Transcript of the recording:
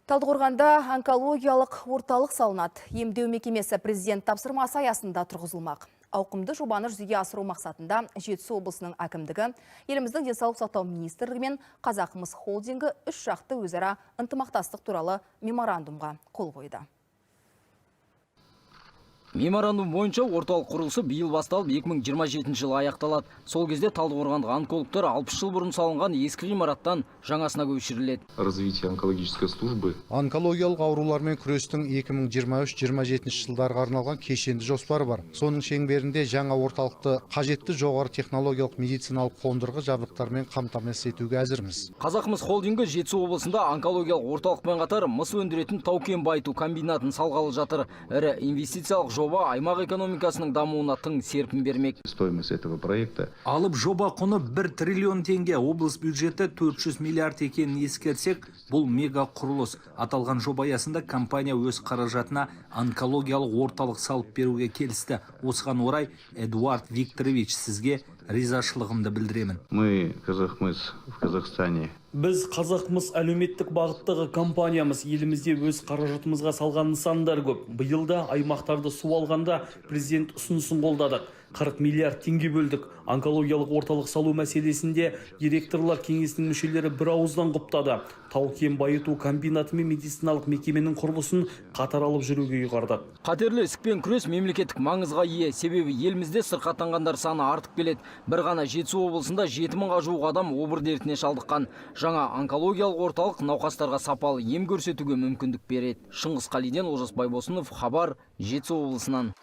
Талдықорғанда онкологиялық орталық салынады. Емдеу мекемесі президент тапсырмасы аясында тұрғызылмақ. Ауқымды жобаны жүзеге асыру мақсатында Жетісу облысының әкімдігі, еліміздің денсаулық сақтау министрлігі мен Қазақмыс холдингі үш жақты өзара ынтымақтастық туралы меморандумға қол қойды. Меморандум бойынша орталық құрылысы биыл басталып, 2027 жылы аяқталады. Сол кезде талдықорғандық онкологтар 60 жыл бұрын салынған ескі ғимараттан жаңасына көшіріледі. Развитие онкологической службы. Онкологиялық аурулармен күрестің 2023-27 жылдарға арналған кешенді жоспары бар. Соның шеңберінде жаңа орталықты қажетті жоғары технологиялық медициналық қондырғы жабдықтармен қамтамасыз етуге әзірміз. Қазақмыс холдингі Жетісу облысында онкологиялық орталықпен қатар мыс өндіретін тау-кен байыту комбинатын салғалы жатыр. Ірі инвестициялық жоба аймақ экономикасының дамуына тың серпін бермек. Стоимость этого проекта Алып жоба құны 1 триллион теңге, облыс бюджеті 400 миллиард екенін ескерсек, бұл мега құрылыс. Аталған жоба аясында компания өз қаражатына онкологиялық орталық салып беруге келісті. Осыған орай, Эдуард Викторович, сізге ризашылығымды білдіремін. Мы, Казахмыс в Казахстане, Біз Қазақмыс әлеуметтік бағыттағы компаниямыз. Елімізде өз қаражатымызға салған нысандар көп. Биыл да аймақтарды су алғанда президент ұсынысын қолдадық. 40 миллиард теңге бөлдік. Онкологиялық орталық салу мәселесінде директорлар кеңесінің мүшелері бір ауыздан құптады. Тау-кен байыту комбинаты мен медициналық мекеменің құрылысын қатар алып жүруге ұйғардық. Қатерлі ісікпен күрес мемлекеттік маңызға ие. Себебі елімізде сырқаттанғандар саны артып келеді. Бір ғана Жетісу облысында 7 мыңға жуық адам обыр дертіне шалдыққан. Жаңа онкологиялық орталық науқастарға сапалы ем көрсетуге мүмкіндік береді. Шыңғыс Қалиден, Олжас Байбосынов, Хабар, Жетісу облысынан.